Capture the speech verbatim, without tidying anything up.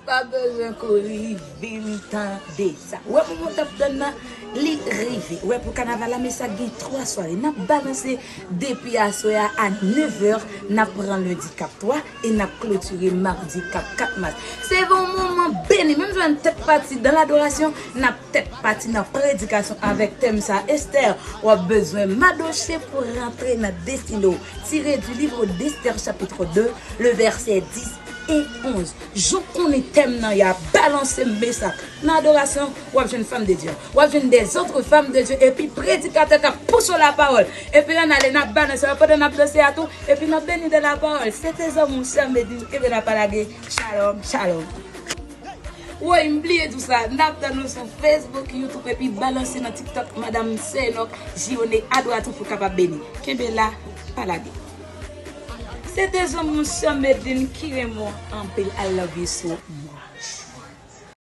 Pa bezwen kouri, vin tande sa. Wè, moman w t ap tann nan, li rive. Wè, pou kanaval la, Mesak gen twa sware. N ap balanse depi aswè a a nèv è, n ap pran lendi k ap twa e n ap klotire madi k ap kat mas. Se yon moman beni. Menm jan n tèt pati dan ladorasyon, n ap tèt pati nan predikasyon avèk tèm sa. Esther, w ap bezwen madoche pou rantre nan destine w. Tiré du livre d'Esther, chapitre deux, le verset dix et onze. Jan w konnen tèm nan, y ap balanse Mesak. Nan adorasyon, w ap jwenn fanm de Dye. W ap jwenn des autres femmes de Dieu. Epi predikatè k ap pouse w lapawòl. Epi lè n ale, n ap balanse. Pandan n ap danse a tou. Epi n ap beni de lapawòl. Se te zanmi w, sè Medine. Kenbe la, pa lage. Shalom, shalom. Woy, m bliye di w sa. N ap tann nou sou Facebook, YouTube, epi balanse nan TikTok, Madanm Sè Enòk, Jione, adorasyon pou kapab beni. Kenbe la, pa lage. Se te zanmi w, sè Medine, ki renmen w anpil. I love you so